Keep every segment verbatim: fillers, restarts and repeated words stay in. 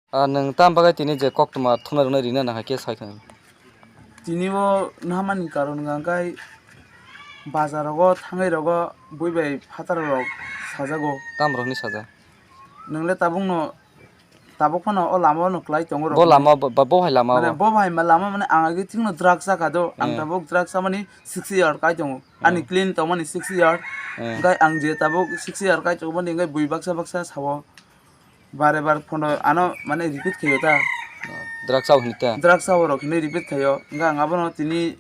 Ah, nwng tam bagwi tini je koktwma thumnai rwngna rina nangkha khe sai khna. Tini o nahamani karon hwnkha khe bazar rogo thangwi rogo bui bai phatar rok sajago. Tam rok ni saja. Nwng le tabuk no, tabuk phano o lama o no kwlai tongo rok. Bo lama, bo, bo hai lama mane o. Bo hai ma lama mane ang agi thik no drugs chakha do. Ang hmm. Tabuk drugs chamani six year kai tongo. Ani hmm. Clean tongmani six year. Hmm. Hwnkhe ang je tabuk six year kai tongmani hwnkhe bui baksa baksa sao. Bare bar phono ano mane repeat khaio ta. Drugs sao hinwi ta. Drugs sao rok hinwi repeat khaio. Hwnkhe ang abono tini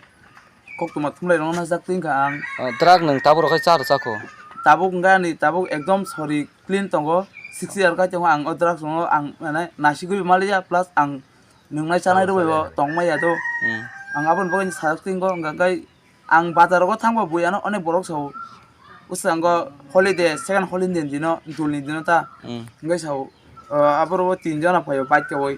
koktwma thumlai rokno najak twi wngkha ang. Ah, drug nwng tabuk rok khai cha rw chakho? Tabuk wngkha ani tabuk ekdom sori clean tongo. Six year kai tongo ang o drugs rokno ang mane nasigwi maliya plus ang nwngnai chanai rwbai bo tongmaya do. Hmm. Ang aboni bagwi sajak twi wngkha hwnkha khe ang bazar rogo thangba bui ano onek borok sao. Bwskango holiday, second holiday ni dino, dul ni dino ta. Hmm. Hwnkhe sao, ah, aboro bo tin jona phaio bike kaiwi.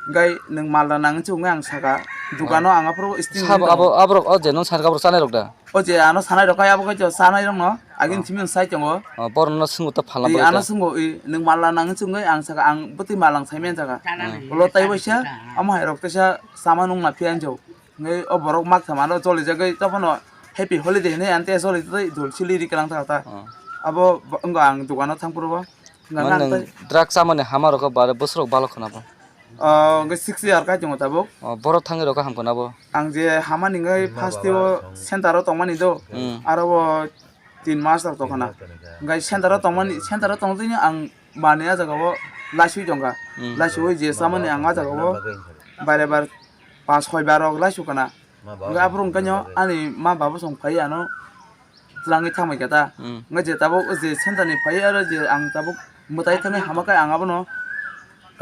Hwnkhe nwng malda nangwi chuknai ang saka. Dukano ang aphuru sting sabo abo, aborok o je nwng sanai rok, aborok chanai rok da? O je ano sanai rok kai abo khe chanai rokno agini thimi sai tongo. Oh, borokno swngo ta phalna bagwi ano ta. Swngo i nwng malda nangwi chuknai ang saka ang bwtwi malang sai manya saka. Hmm. Ulo tai waisa amo hai rok teisa sama nung na phiya hinjo. Hwnkhe o borok mak thamano jolijagwi tophano happy holiday hinwi ang tei joli tei dul sili ri kwlang thaka ta. Oh. Abo bo-, wngkha ang dukano thangphuru bo. Hwnkha mane ang nwng tai drug chamani hama rokho bare bwswk balok khna bo? Oh, hwnkhe six year kai tongo tabuk. Oh, borok thangwi rokho ham khna bo? Ang je hamani hwnkhe first o center o tongmani do. Hmm. Aro bo tin mas rok tongkhana. Hwnkhe center o tongmani, center o tongtwino ang manwi ah jagao laiswi tongkha. Hmm. Laiswi je chamani ang ah jagao bare bar pas soi bar rok laiswi khana. Hwnkhe aphuru hwnkhe ani ma baba song phai ano twlangwi thangbai kha ta. Hmm. Hwnkhe je tabuk je center ni phai aro je ang tabuk mwtai thangwi hama khe ang abono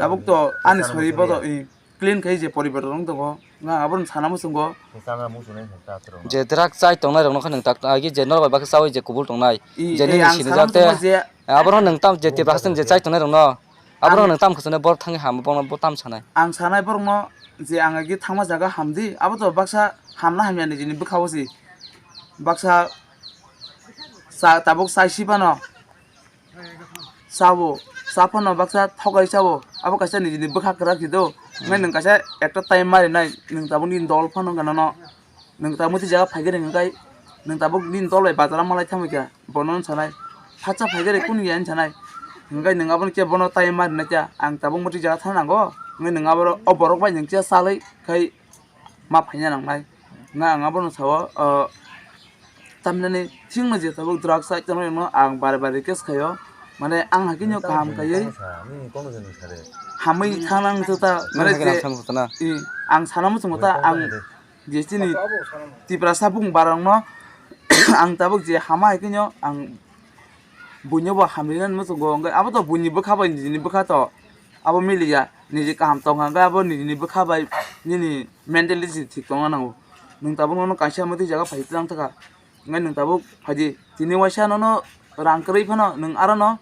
tabuk to ani sori bodo i clean khai je poribar rok tongo. Nga abono sana muchungo. Je drug chai tongnai rok nokha nwng tak agi je norok bai baksa chawi je kubul tongnai. I, je i, nini ang sinijak sana te muchungo je aboro nwng tam je tei baksa je chai tongnai rok no. Aboro ang nwng tam khosonai bor thangwi ham bono bo tam sanai. Ang sanai borok no je ang agi thangma jaga hamdi abo to baksa hamna hamya nijini bwkha o si. Baksa sa tabuk sai si phano. Sabo, sa phano baksa thokai sabo, abo kaisa nijini bwkha kwrak si do. Hwnkhe nwng kaisa ekta time marinai, nwng tabuk nini dol phano wngkha nono. Nwng tabuk twi jaga phaikhe rwngkhe nwng tabuk nini dol bai bazar o malai thangbai kha, bono wng sanai. Phatsa phaikhe rw kunu ya wng sanai. Hwnkhe nwng abono khe bono time marinai kha, ang tabuk mwtwi jaga thang nango. Hwnkhe nwng abo o borok bai nwng khe salai khai ma phaina nangnai. Nga ang abono sao, o, tamhinani thikno je tabuk drugs side tongnairokno ang bare bare request khaio. Mane ang hakhe no kaham khaiwi hamwi thangna wngtha ta, mane je, i, ang sana muchungo ta, ang je chini Tiprasa bung barokno ang tabuk je hama hai khe no ang buino bo hamrina muchungo, hwnkhe abo to buini bwkha bai nini bwkha to abo miliya, niji kaham tongkha hwnkhe abo nini bwkha bai nini mentality thik tongna nango. Nwng tabuk nono kaisa mwtwi jaga phai tlang thaka, hwnkhe nwng tabuk phaidi tini waisa nono rang kwrwi phano nwng arono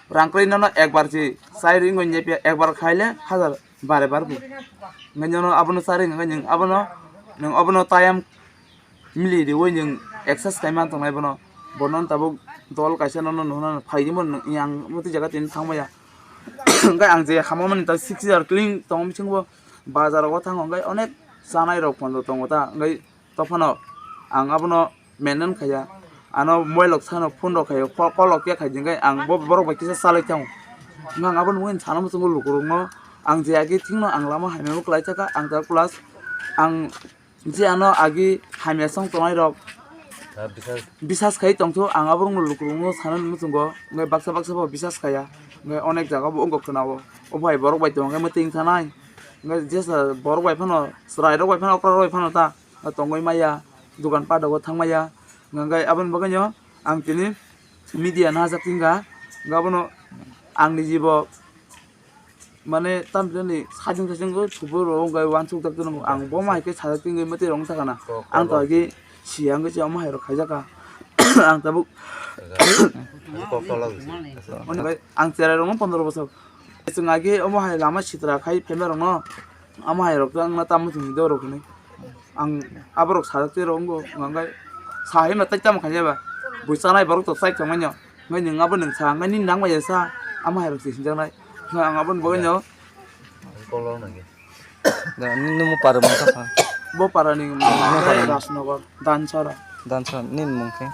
rang kwrwi nono ekbar si chai ringwi nepya ekbar khaile hazar bare barbo. Hwnkhe nono abono chari hwnkhe nwng abono, nwng abono tayam mili riwi nwng excess khai man tongnai bono. Bono tabuk dol kaisa nono nuhuna phaidi mo yang muti jaga tini thangmaya. Hwnkhe ang je hamamani ta six year clean tongmani singbo bazar o thango hwnkhe onek chanai rok pondo tongo ta hwnkhe tophano ang abono maintain khaiya. Ano moilok sano phone rok khaio, ko-, kolok ya khai jingkai ang bo borok bai kisa salai thango. Hwnkhe ang abono mui sana muchungo lukurokno ang je agi thikno ang lama hamya bo kwlai chakha ang ta plus ang je ano agi hamya song tongnai rok bisas khai tongthu ang abono lukurokno sana muchungo hwnkhe baksa baksa bo bisas khaiya hwnkhe onek jaga bo wngkha khwnao o bai borok bai tongkhe mwtwi wngkha nai hwnkhe jesa borok bai phano chwrai rok bai phano okra rok bai phano ta. O tongwi maya, dukan pat rogo thang maya. Hwnkhe aboni bagwino ang tini media no hajak tingkha, hwnkhe abono ang nijibo mane tamni sajwk sajwk o thubui rwo wngkhe uansuk jak tongmani ang bo ma hai khe sajak tingwi mwtwi rwng sakha na. Ang to hai khe siya wngkhe se omo hai rok khaijak kha. Ang tabuk Kok tolak bisi. Oni bai ang cherai rokno pondro bosor. Chwng agi omo hai lama sitra khai phaima rokno. Omo hai rok wngna tamo chwng do rok hinwi. Ang aborok sajak twi rok wngo, hwnkhai sa hai ma tai tamo khaina ba. Bui chanai borok to chai tongmani. Hwnkhai nwng abo nwng sa, hwnkhai nini nang bai sa, omo hai rok se sinjaknai. Hwnkhai ang aboni bagwi no Kolor nangya. Da, nini mung para mung kha. Bo para ni mung Rajnagar, Dansara. Dansara, nini mung khe?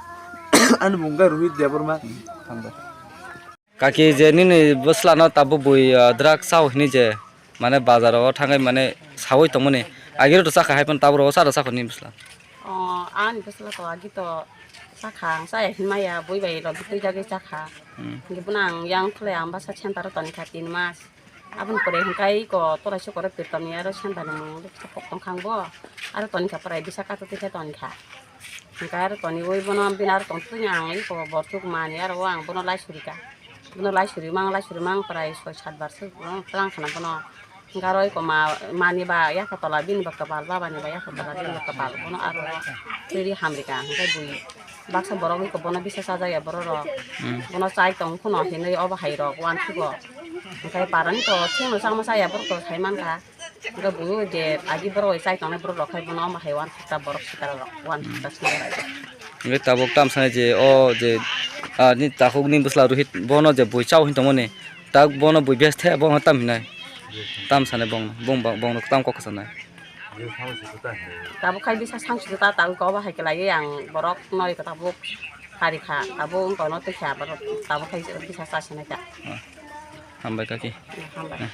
Ani mung khe Rohit Debbarma. Hambai. Kaki, je nini bwsla no tabuk bui, ah, drug chao hini je, mane bazar o thangai mane sawi tongmani. Agiro to chakha hai phano tabuk ro cha rw chakha nini bwsla. O, ani bwsla to agi to chakha, ang chaya hinmaya, bui bai rok twi jagwi chakha. Hmm. Hingke bono ang yang khlai ang basa center o toni kha tin mas. Aboni pore hingke iko torai sokoro pirtom ni aro center ni mung kisa pok tong kha ang bo. Aro toni kha prai bisa kato twi khe toni kha. Hingke aro toni oi bono bini aro tong twi ang iko borchuk mani aro o ang bono lai suri kha. Bono lai suri mang, lai suri mang prai soi sat bar se bono tlang khana bono. Hingke aro iko ma, mani ba yakho tola bini ba kwpal, baba ni ba yakho tola bini ba kwpal. Bono aro twi ri hamri kha. Hingke bui baksa borok iko bono bisa sajak ya borok rok. Hmm. Bono chai tong phano hinui obo hai rok uan thugo. Hingke parani to thengno changma chaya borok to sai man kha. Hingke bui je agi borok chai tongnai borok rok khai bono omo hai uan thukta borok sitara rok uan thukta sitara rok. Hingke tabuk tamsani je o je, ah, ni takhuk ni bwsla Rohit bono je bui chao hin tongmani. Tak bono bui bes the bono tam hinai. Tamsani bong, bong, bong, bongno tam kok sanai. Tabuk khai bisa sangsi ta tabuk obo hai kelai ang borok noi ko tabuk hari kha tabuk wng kono twi kha borok tabuk khai bisa sa sinai kha. Ah, hambai kaki. Hambai.